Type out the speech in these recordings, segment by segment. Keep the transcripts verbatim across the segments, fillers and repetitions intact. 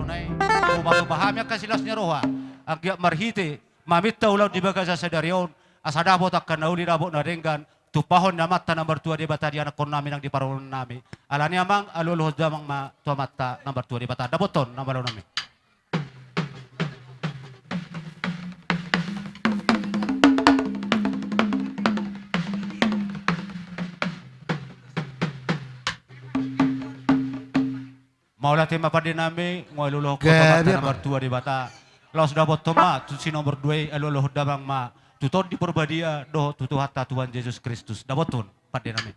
Nai, maupasahat hami angka silas ni roha, anggiat marhite maminta ulaon di bagasan sadari on, asa dapot angka na uli dapot na denggan, tumpahon ni Amanta na martua Debata di anakkon nami nang di parboruon nami. Alani amang, alualuhon damang ma tu Amanta na martua Debata. Dapothon na malo nami. Mauliate ma pande nami, nga alualuhon tu Amanta na martua Debata. Laos dapothon ma tu si nomor dua i, alualuhon damang ma tu Tondi Porbadia dohot tu Tuhanta Tuhan Jesus Kristus. Dapothon pande nami.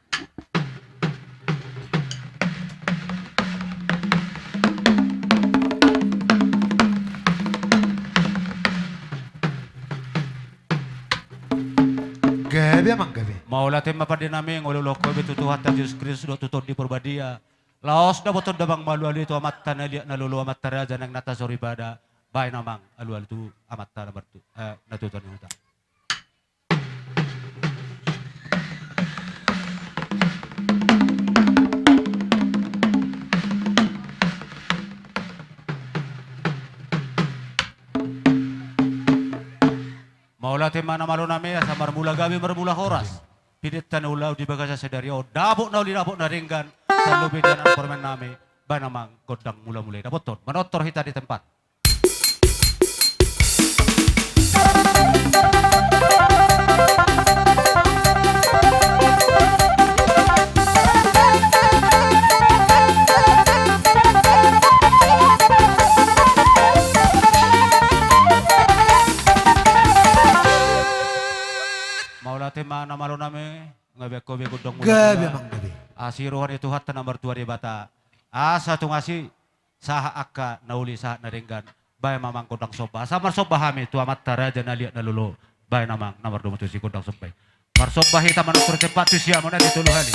Gabe amang, gabe. Mauliate ma pande nami, nga alualuhon be tu Tuhanta Jesus Kristus dohot tu Tondi Porbadia. Laos dapothon damang ma alualu i tu Amanta na liat na lolo, Amanta raja naeng nata soripada. Baen amang alualu tu Amanta na martua, eh, na tuatua ni huta. Mauliate ma na malo nami, asa marmula gabe marmula horas. Pideta na ulaon di bagasan sadari on, dapot na uli dapot na denggan, tarlumobi di anak parumaen nami, baen amang gondang mulamula i. Dapothon, manortor hita di tempat. Mauliate ma na malo nami. Nga be, nga be gondang mulamula. Gabe amang, gabe. Asi roha ni Tuhanta na martua Debata, asa tung asi sahat angka na uli sahat na denggan. Baen ma amang gondang somba, asa marsomba hami tu Amanta raja na liat na lolo. Baen amang na mardomu tusi gondang somba i. Marsomba hita manortor tempat tu siamun ate tolu hali.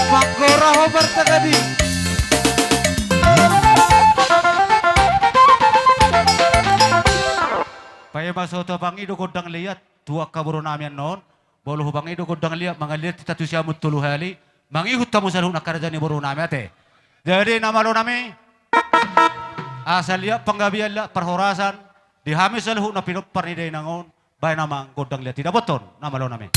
Manggora ho martangadi. Paima so tapangido gondang liat tu angka boru nami annon, molo hupangido gondang liat, mangaliat hita tu siamun tolu hali, mangihut hamu saluhut angka raja ni boru nami ate. Jadi na malo nami, asa liat panggabean liat parhorasan di hami saluhut na pinompar ni dainang on. Baen amang gondang liat i. Dapothon na malo nami.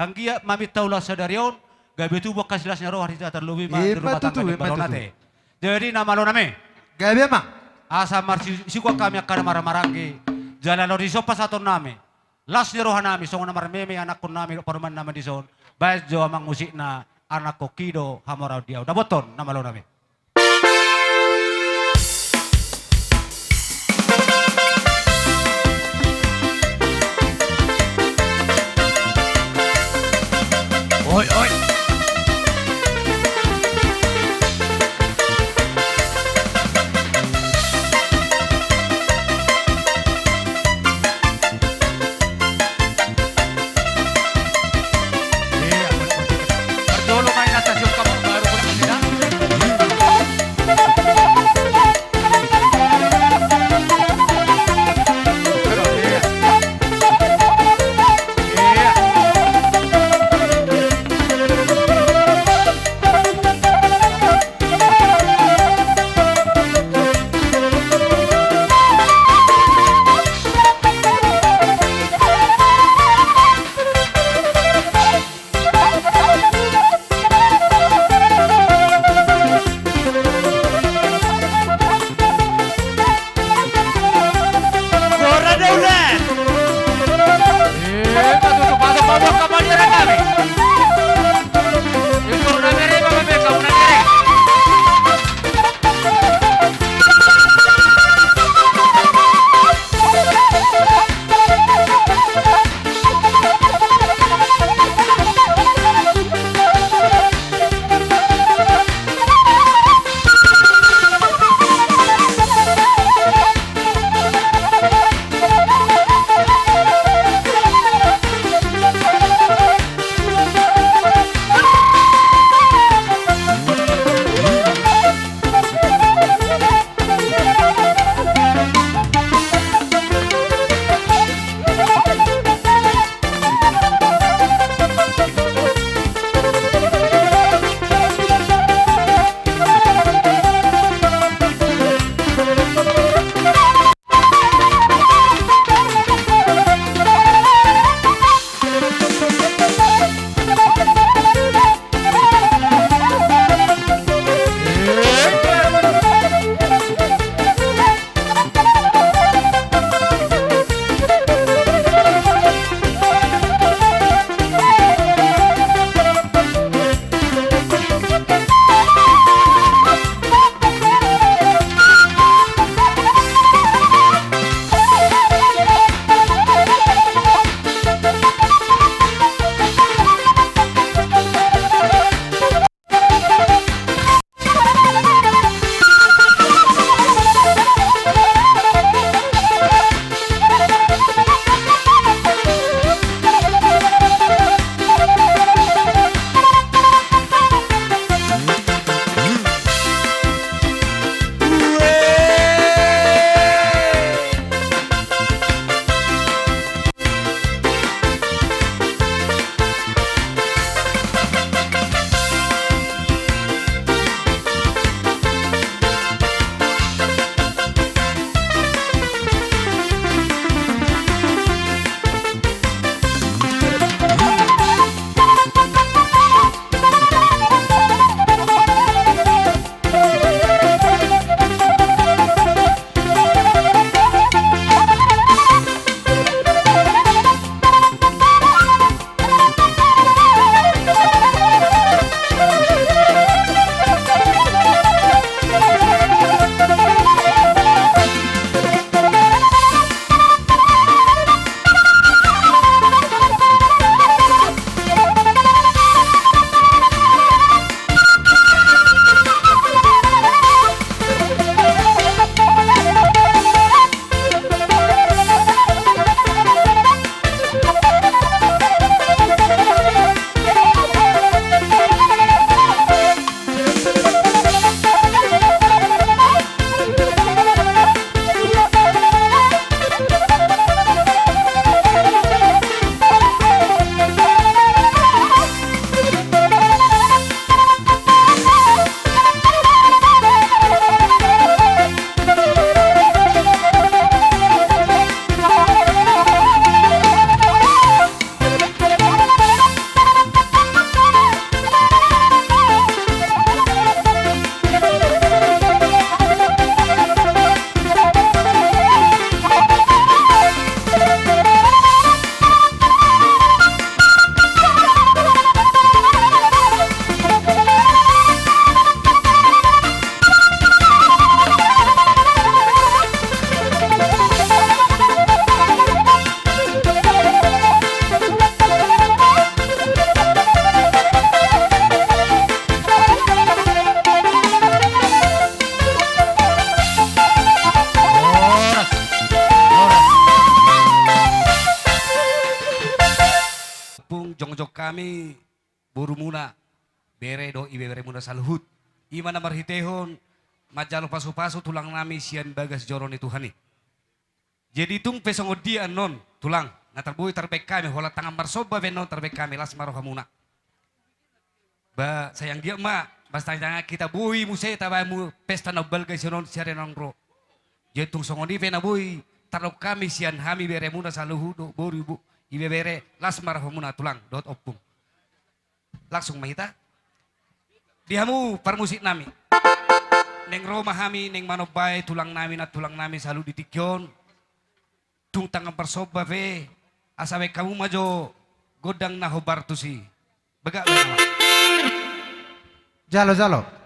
Anggiat ma minta ulaon sadari on, gabe tubu angka silas ni roha, hita tarlumobi ma di rumah tangga ni amang Balonate. Jadi na malo nami, gabe ma. Asa marsikuan hami angka na marhahamaranggi, jala laos dison pasahaton nami las ni roha nami songon na marmeme anakkon nami dohot parumaen nami dison. Baen jo amang musikna, anakkon i do hamoraon di ahu. Dapothon na malo nami. Oi, oi. Ompung, jongjong hami borumuna, bere dohot ibeberemuna saluhut. I ma na marhitehon manjalo pasupasu tulangnami sian bagas joro ni Tuhan i. Jadi tung pe songon dia annon, tulang, na tarbaen hami, holan tangan marsomba pe annon tarbaen hami, las ma rohamuna. Ba sai anggiat ma, ba sai tangan hita boi muse tabaen hamu pesta na umbalga i sian on sian na naeng ro. Jadi tung songon i pe na boi tardok hami sian hami beremuna saluhut dohot boru, ibebere, las ma rohamuna tulang dohot ompung. Langsung ma hita. Di hamu parmusiknami. Naeng ro ma hami naeng manombai tulangnami, nantulangnami saluhut di tingki on. Tung tangan marsomba pe, asa baen hamu ma jo gondang na hombar tusi. Bagak baen ma. Jalo, jalo.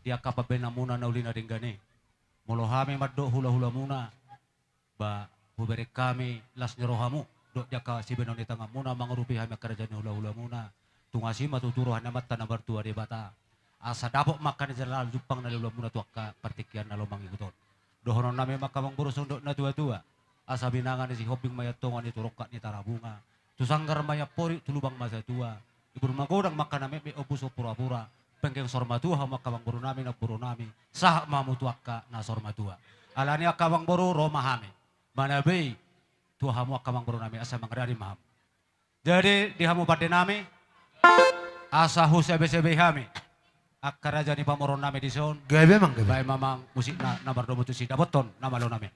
di angka pambahenanmuna na uli na denggan i. Molo hami mandok hulahulamuna, ba hubereng hami las ni rohamu, dohot di angka sibahenon ni tanganmuna mangurupi hami angka raja ni hulahulamuna. Tung asi ma tutu roha ni Amanta na martua Debata, asa dapot ma angka na jala jumpang na niulamuna tu angka partingkian na lomo mangihut on. Dohononnami ma angka amangboru songon dok natuatua: Asa binanga ni Sihombing ma i, tonga ni tu rongkap ni Tarabunga, tu sanggar ma i amporik, tu lubang ma satua, ibur magodang ma angka na metmet, ombus ma purapura. Penggeng saur matua hamu angka amangborunami, namborunami, sahat ma hamu tu angka na saur matua. Alani i angka amangboru, ro ma hami manabei tu hamu angka amangborunami, asa mangaradei ma hamu. Jadi di hamu pandenami, asa husebesebei hami angka raja ni pamoruonnami dison. Gabe, amang, gabe. Baen ma, amang, musikna na mardomu tusi, dapothon na malonami.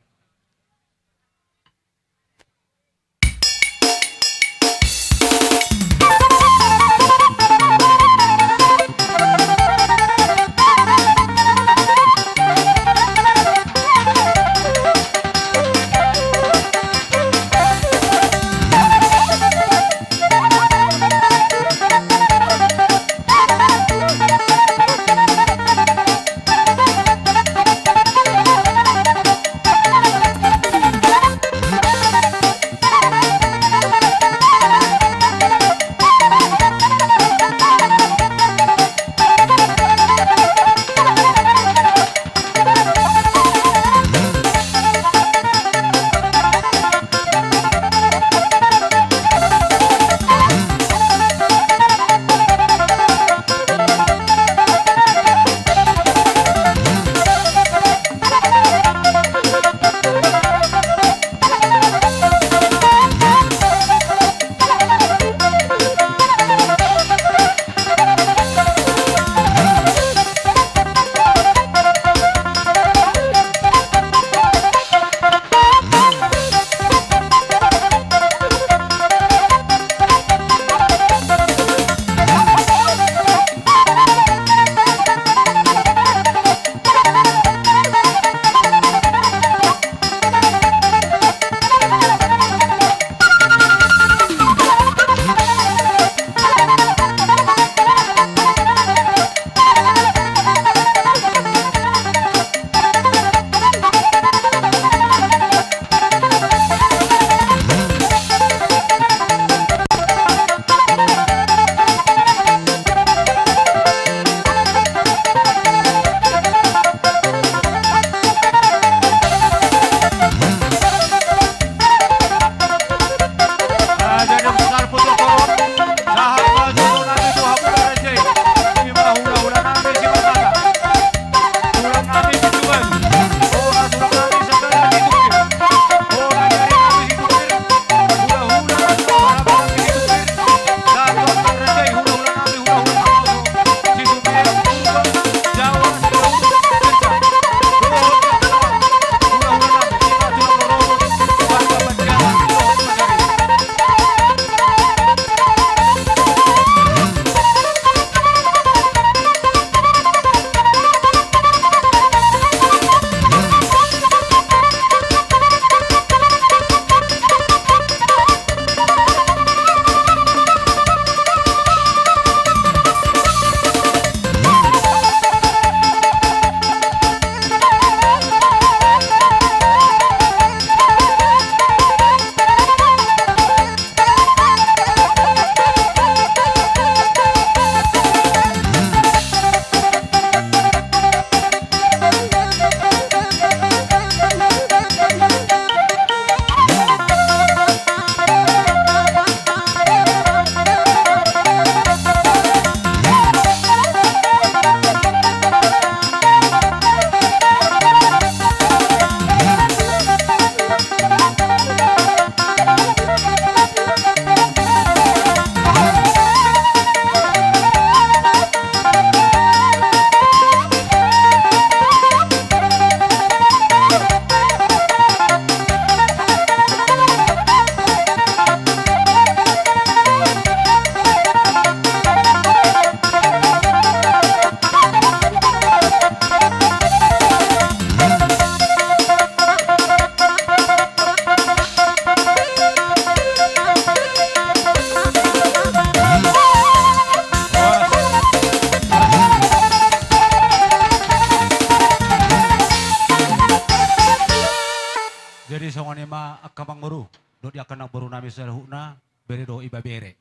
Songon i ma angka amangboru dohot di angka namboru nami saluhutna, bere dohot ibebere.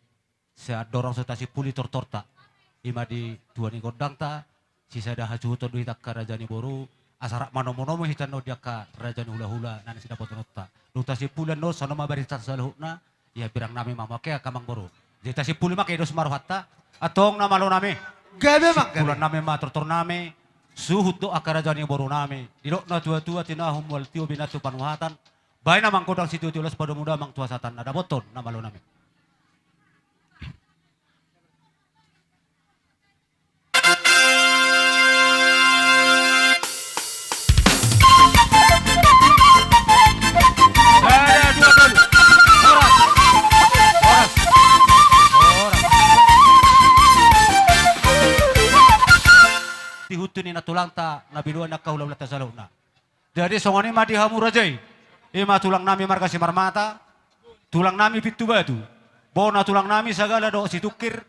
Sai andorang so tasimpuli tortorta, i ma di tua ni gondangta, sisada hasuhuton do hita angka raja ni boru, asa rap manomu-nomu hita annon di angka raja ni hulahula na sidapotonta. Dung tasimpuli annon, songon i ma barita saluhutna, ia hambirang nami ma mangke angka amangboru. Jadi tasimpuli ma angka i, dos ma rohanta, antong na malo nami. Gabe ma, gabe. Simpulan nami ma tortor nami, suhut dohot angka raja ni boru nami. Didok na tua-tua, tinahu mual tio, binatu panuhatan. Baen amang godang sitio-tio, las padomu damang tu hasahatan, na dapothon na malo nami. Sada, dua, tolu. Horas. Horas. Horas. Di hutu ni nantulangta na binuan angka hulahulanta saluhutna. Jadi songon i ma di hamu raja i, i ma tulang nami marga Simarmata, tulang nami Pintu Batu, bona tulang nami Sagala dohot Situngkir,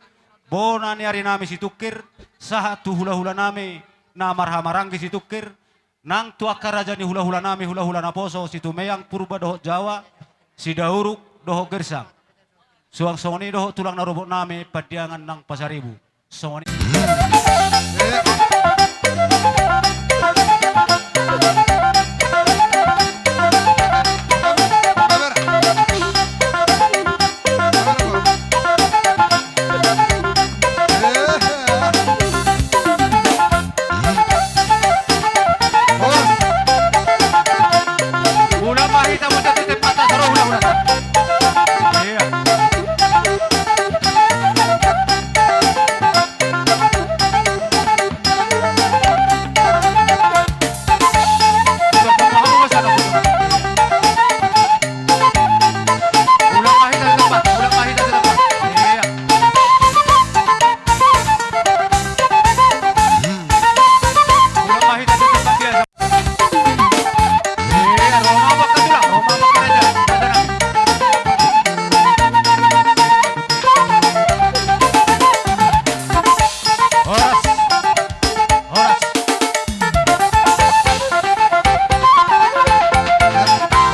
bona ni ari nami Situngkir, sahat tu hulahula nami na marhahamaranggi Situngkir, nang tu angka raja ni hulahula nami, hulahula naposo, Situmeang, Purba dohot Jawa, Sidauruk dohot Gersang. Suang songon i dohot tulang na robot nami Pandiangan nang Pasaribu. Songon i. Ulang ma hita, ulang ma hita, ulang ma hita. Iya. Horas. Horas.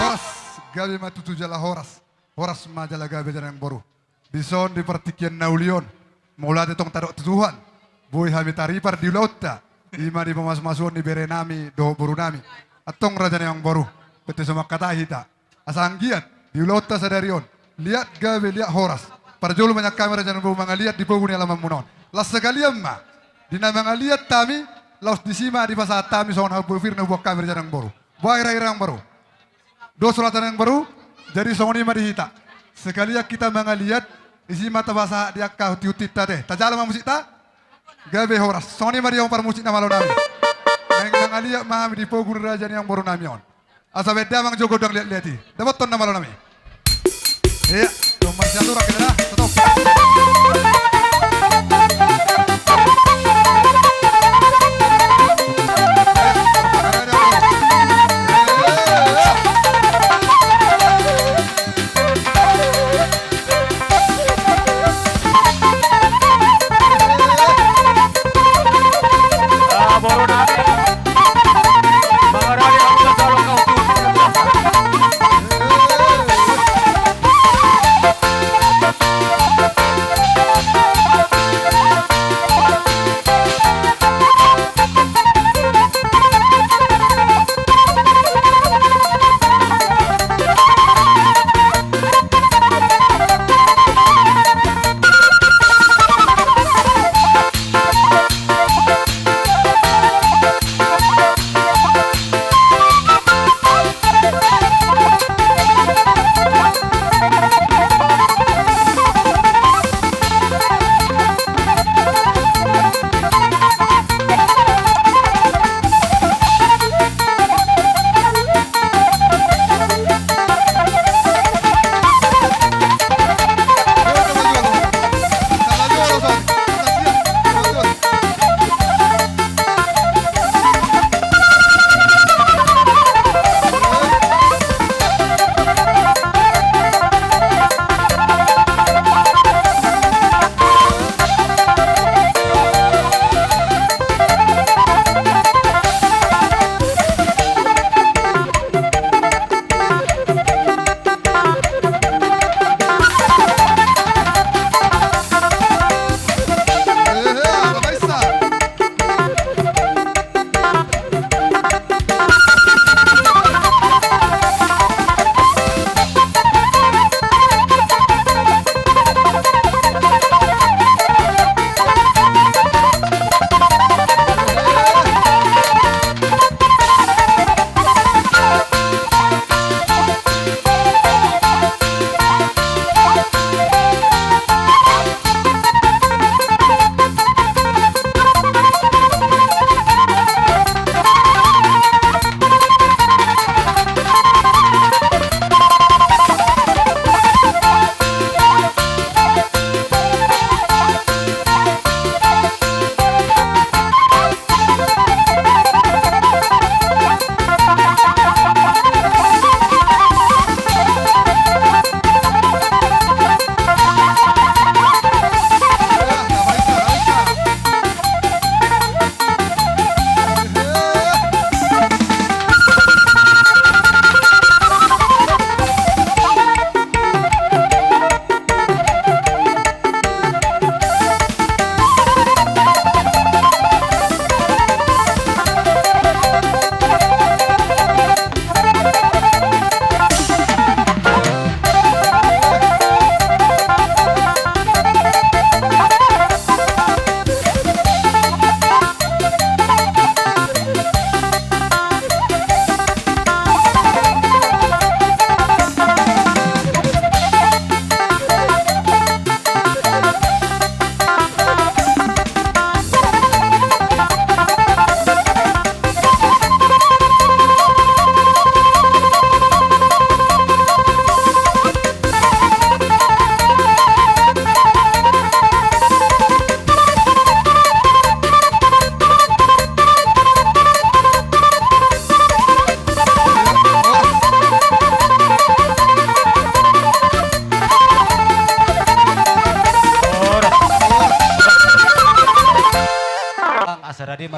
Horas. Gabe ma tutu jala horas. Horas ma jala gabe, raja ni amangboru. Dison di partingkian na uli on, mauliate tong tadok tu Tuhan, boi hami taripar di ulaonta, i ma di pamasumasuon ni bere nami dohot boru nami. Antong, raja ni amangboru, pette so mangkatai hita, asa anggiat di ulaonta sadari on liat gabe, liat horas. Parjolo ma nian hami, raja ni amangboru, mangaliat di pogu ni alamanmuna on. Laos sekalian ma di na mangaliat hami, laos disi ma dipasahat hami songon hambirang na huboan hami, raja ni amangboru. Boha hira-hira, amangboru? Dos, raja ni amangboru. Jadi songon i ma di hita. Sekalian hita mangaliat, disi ma tapasahat di angka hunti-huntinta, ate. Tajalo ma musikta. Gabe horas. Songon i ma di hamu parmusik na malo nami. Naeng mangaliat ma hami di pogu ni raja ni amangboru nami on. Asa baen damang jo gondang liat-liat i. Dapothon na malo nami. Iya, domma sian turak kita dah. Stop.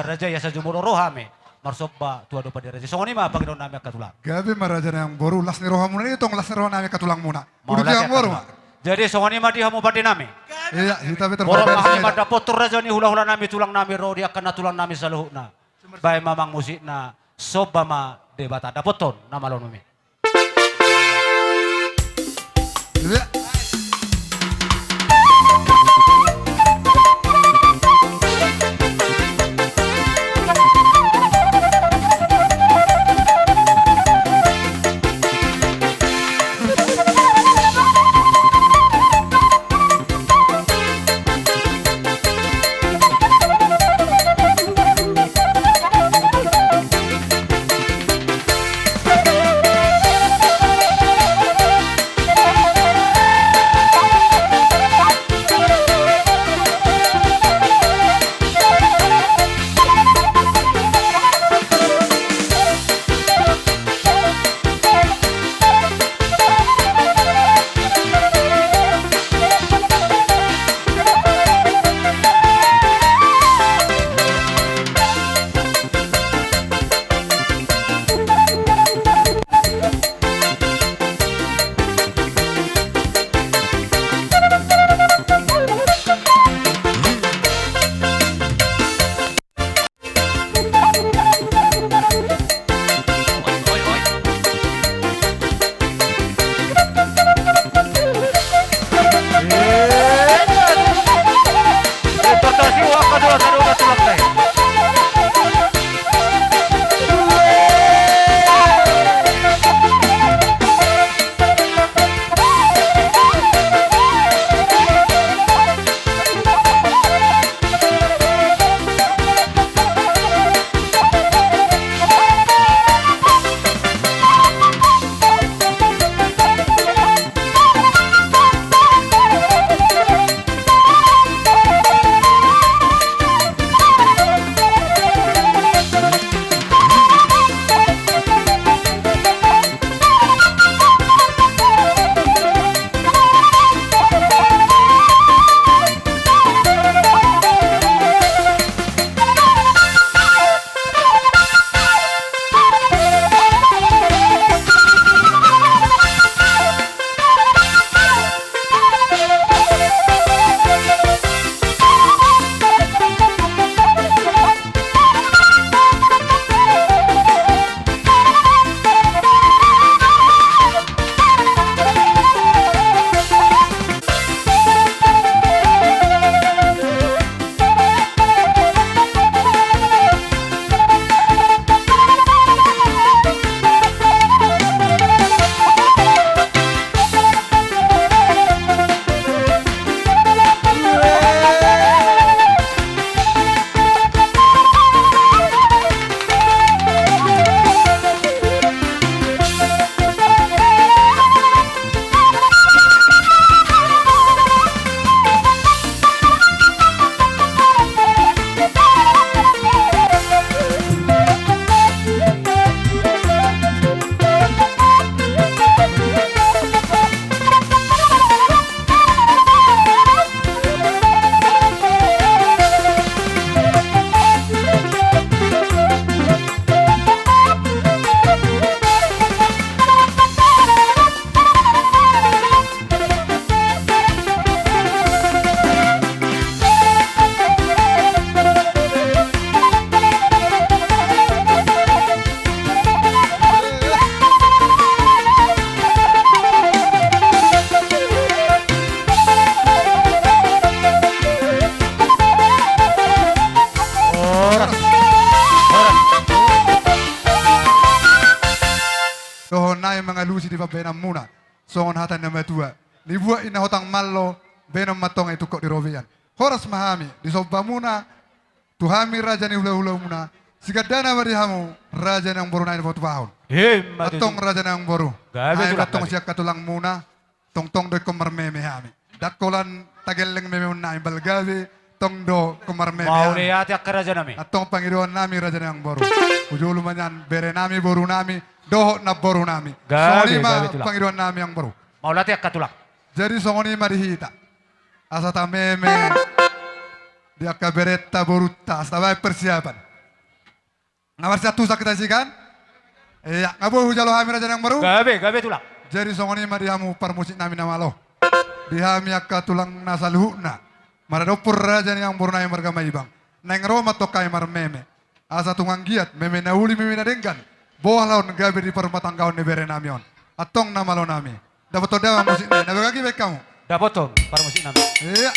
raja i asa jumolo ro hami marsomba tu adopan ni raja i. Songon i ma pangidoan nami angka tulang. Gabe ma raja nami amangboru, las ni rohamuna i tong, las ni roha nami angka tulangmuna. Mauliate angka tulang. Jadi songon i ma di hamu pande nami. Ia, hita pe terbatas. Borhat ma hami mandapothon raja ni hulahula nami, tulang nami, ro di angka na tulang nami saluhutna. Baen ma amang musikna, somba ma Debata, dapothon na malo nami. Horas. Horas. Dohonon nami mangalusi di pambahenanmuna. Songon hata ni na matua: Dibuat inna hotang mallo, baenon ma antong aek tungkot di robean. Horas ma hami, disombamuna tu hami raja ni hulahulamuna, sigandana ma di hamu raja ni amangboru nai na patupahon. Emma tutu. Antong raja ni amangboru. Gabe tulang nami. Ai antong sian angka tulangmuna, tongtong do ingkon marmeme hami. Ndang holan tagelleng memeon nami, bal gabe tong do ingkon marmeme hami. Mauliate angka raja nami. Antong pangidoan nami raja ni amangboru. Hujolo ma nian bere nami, boru nami, dohot namboru nami. Gabe, gabe tulang. Songon i ma pangidoan nami amangboru. Mauliate angka tulang. Jadi songon i ma di hita. Asa tameme di angka berenta borunta, asa tabaen persiapan. Nga marsiantusan hita disi kan? Ia, nga boi hujalo hami raja nang boru? Gabe, gabe tulang. Jadi songon i ma di hamu parmusik nami na malo. Di hami angka tulang na saluhutna. Maradophon raja ni amang boru nami marga Maibang. Naeng ro ma antong hami marmeme. Asa tung anggiat, meme na uli, meme na denggan. Boha laon gabe di parrumatanggaon ni bere nami on. Antong na malo nami. Dapothon da ma musik nai, na bagak i baen hamu. Dapothon parmusik nami. Ia.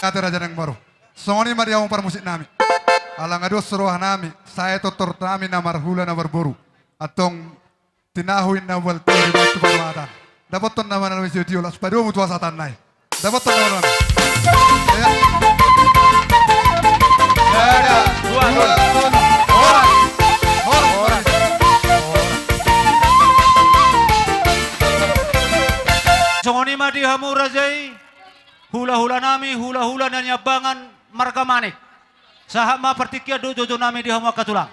Ate raja nang boru. Songon i ma di hamu parmusik nami. Ala nga dos roha nami, sae tortor nami na marhula na marboru. Antong tinahu inna balti di batu panuatan. Dapothon nama na misi tio las padomu tu hasahatan nai. Dapothon nama nami. Ia. Sada, dua, tolu. Horas. Horas. Di hamu raja i, hula-hula nami, hula-hula na niambangan marga Manik. Sahat ma partingkian dohot joujou nami di hamu angka tulang.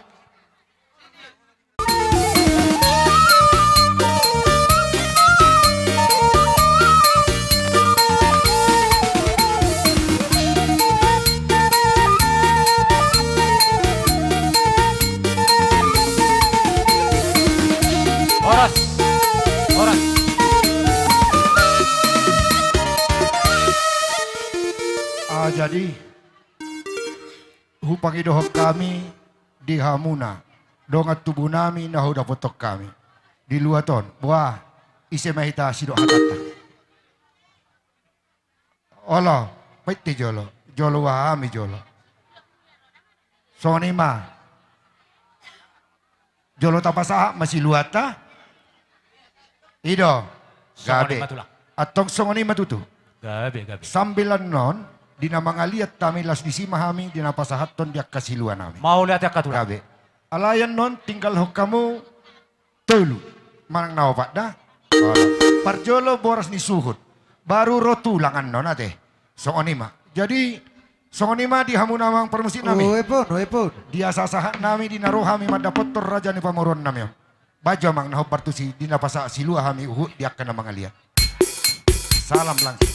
Horas. Horas. Ah, jadi, hupangidohon hami di hamuna, dongan tubu nami na hudapothon hami di luat on, boha, ise ma hita sidok hatanta. Olo, paitte jolo, jolo hami jolo. Songon i ma. Jolo tapasahat ma siluanta. I do. Songon i ma tulang. Gabe. Antong songon i ma tutu. Gabe, gabe. Sambil annon, di na mangaliat hami, laos disi ma hami di na pasahathon di angka silua nami. Mauliate angka tulang. Gabe. Alai annon tinggalhon hamu tolu manang na opat da. Olo. Parjolo boras ni suhut. Baru ro tulang annon ate. Songon i ma. Jadi, songon i ma di hamuna amang parmusik nami. Oe pon, oe pon. Di asa sahat nami di na ro hami mandapothon raja ni pamoruon nami on. Bahen jo amang na hombar tusi di na pasahat silua hami huhut di angka na mangaliat. Salam langsung.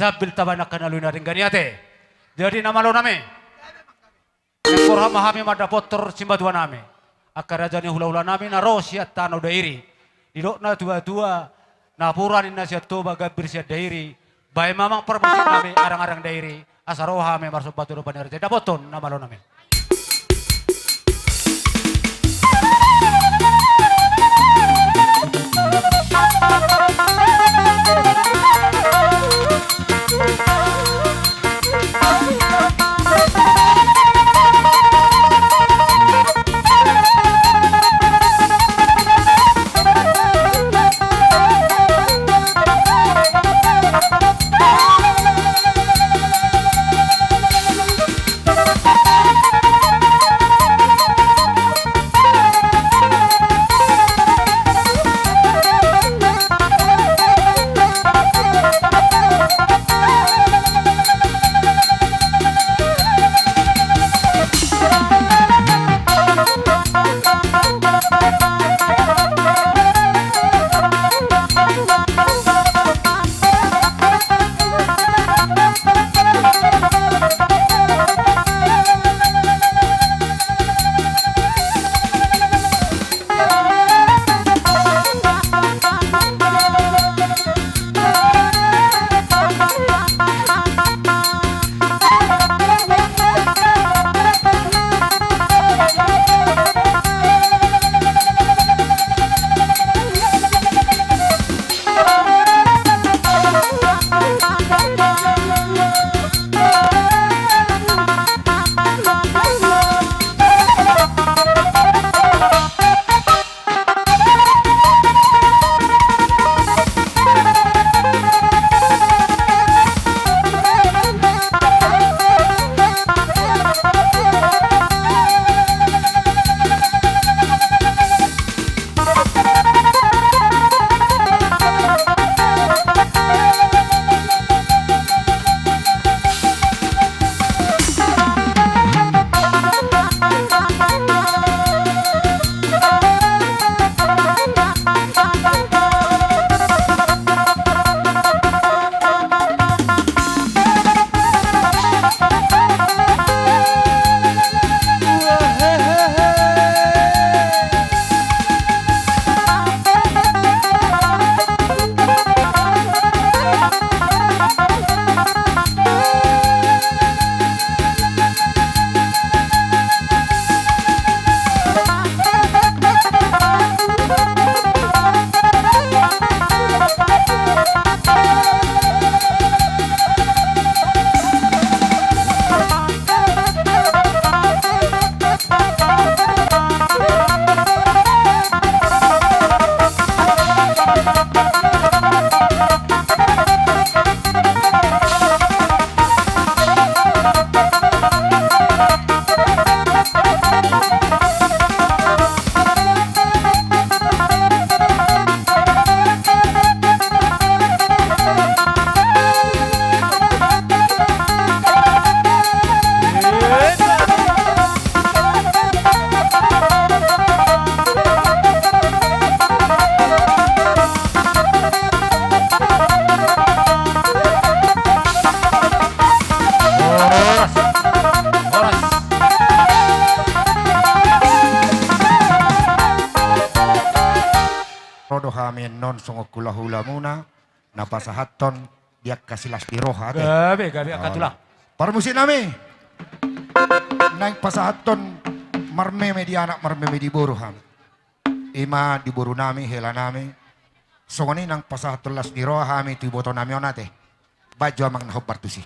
Sambil tabaen angka na lumobi na denggan i ate. Jadi na malo nami, naeng borhat ma hami mandapothon simatua nami, angka raja ni hulahula nami na ro sian tano Dairi. Didok na tuatua, napuran ninna sian Toba, gambir sian Dairi. Baen ma amang parmusik nami, arangarang Dairi, asa ro hami marsomba tu adopan ni raja i, dapothon na malo nami. Horas. Horas. Ro do hami annon songon hulahulamuna na pasahathon di angka silas ni roha ate. Gabe, gabe angka tulang. Parmusik nami. Naeng pasahathon marmeme di anak, marmeme di boru hami. Ima di boru nami, hela nami. Songon i naeng pasahathon las ni roha hami tu iboto nami on ate. Baen jo amang na hombar tusi.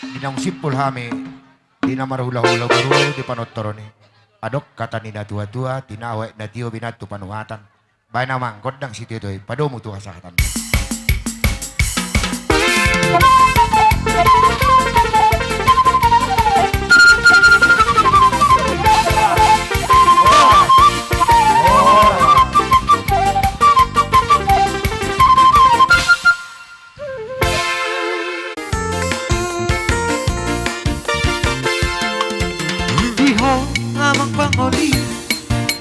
Di naung simpul hami di na marhulahula boru di panontoron i. Adong hata ni natuatua, tinahu aek na tio, binattu panuhatan. Baen amang, gondang sitio-tio i, padomu tu hasahatan. Di ho amang pangoli,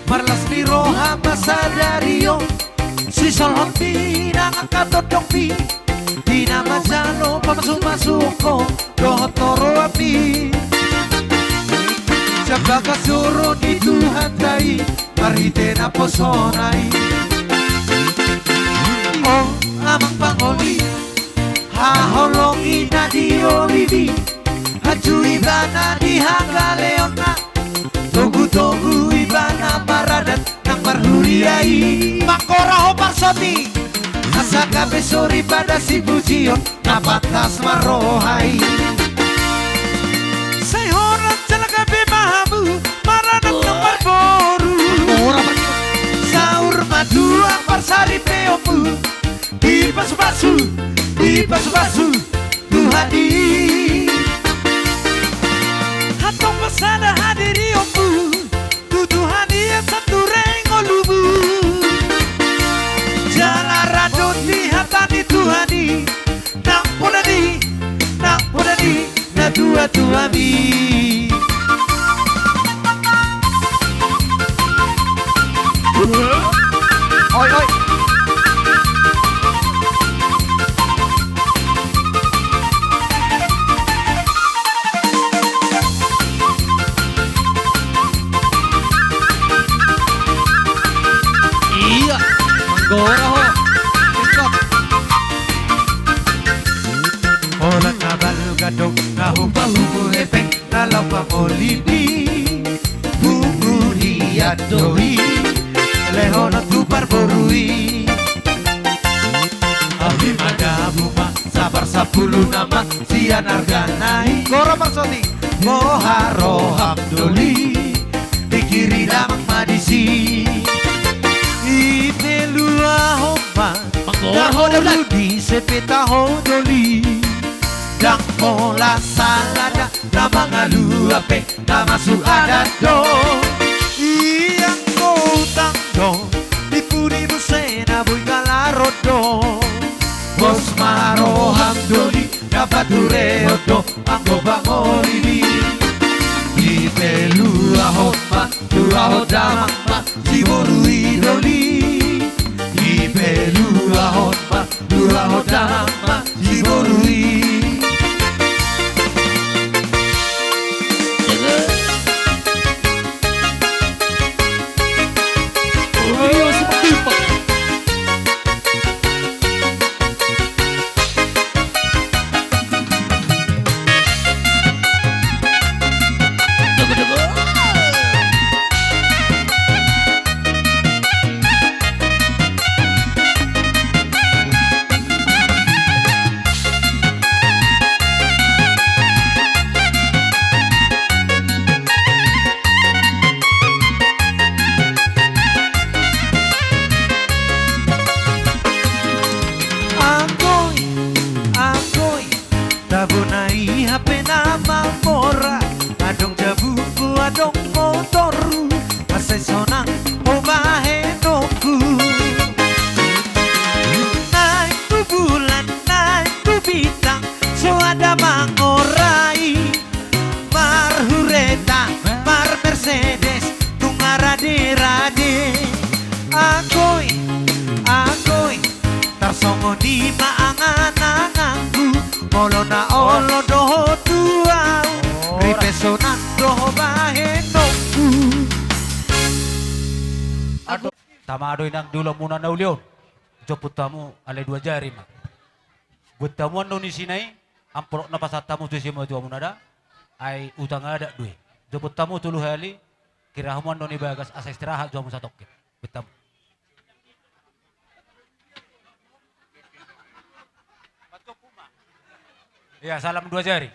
marlas ni roha ma sadari on, sisolhot ni nang angka tondongmi, di na manjalo pamasumasuon ho dohot oroanmi. Sian bagas joro ni Tuhanta i, marhite naposona i. O amang pangoli, haholongi na di olivi, hanju ibana di hagaleonna, togutogu ibana maradat nang marhuria i. Manggora ho parsoti, asa gabe soripada sipujion na pantas marroha i. Sai holan jala gabe ma hamu maradat nang marboru. Saur matua parsaripeonmu, dipasupasu, dipasupasu Tuhan i. Antong pasada hadirionmu tu Tuhan i, asa ture ngolumu. Jala radot di hata ni Tuhan i, nang poda ni, nang poda ni natuatuami. Oi, oi. Ia, manggora ho. Holan na balga do na hupapungu hepeng, na laho mangoli di pungu hian do i, lehonon tu parboru i. Ahu i ma dabu ma, sabar sampulu nama sian argana i. Gora marsoti. Boha roham doli, pikiri damang ma disi. Dipeluahon ma, manggora ho, na dulu di sepeta ho doli. Ndang pola sala da, na mangalua pe na masuk adat do. Ianggo utang do, di pudi muse na boi galaron do. Pos ma roham doli, na paturehon do anggo pangolimi. Dipeluahon ma, luahon damang ma siboru i doli. Dipeluahon ma, luahon damang ma siboru i. Anggo i, anggo i, tabo nai hape na mamora, adong jabuku, adong motorhu, asa i sonang ho bahenonku. Naeng tu bulan, naeng tu bintang, so ada mangorai. Marhureta, marmercedes, nunga raderade. Anggo i, anggo i, tarsongon i ma angananganku. Molo na olo dohot tu ahu, ripe sonang do ho bahenonku. Tama do inang di ulaonmuna na uli on. Jomput hamu alai dua jari ma. Buat hamu annon isi na i, amplop na pasahat hamu tu simatuamuna da, ai utang adat do i. Jomput hamu tolu hali, kira hamu annon i bagas asa istirahat jo hamu satongkin. Buat hamu. Ia, salam dua jari.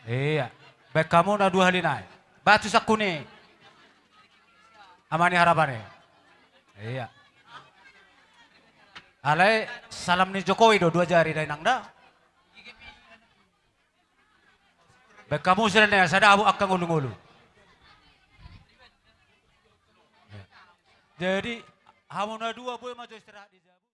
Iya. Baen hamu na dua hali nai. Batu sangkuni. Ama ni Harapan i. Iya. Alai salam ni Jokowi do dua jari da inang da. Baen hamu sian na sada habot angka ngolu-ngolu. Jadi hamu na dua boi ma jo istirahat di jabu.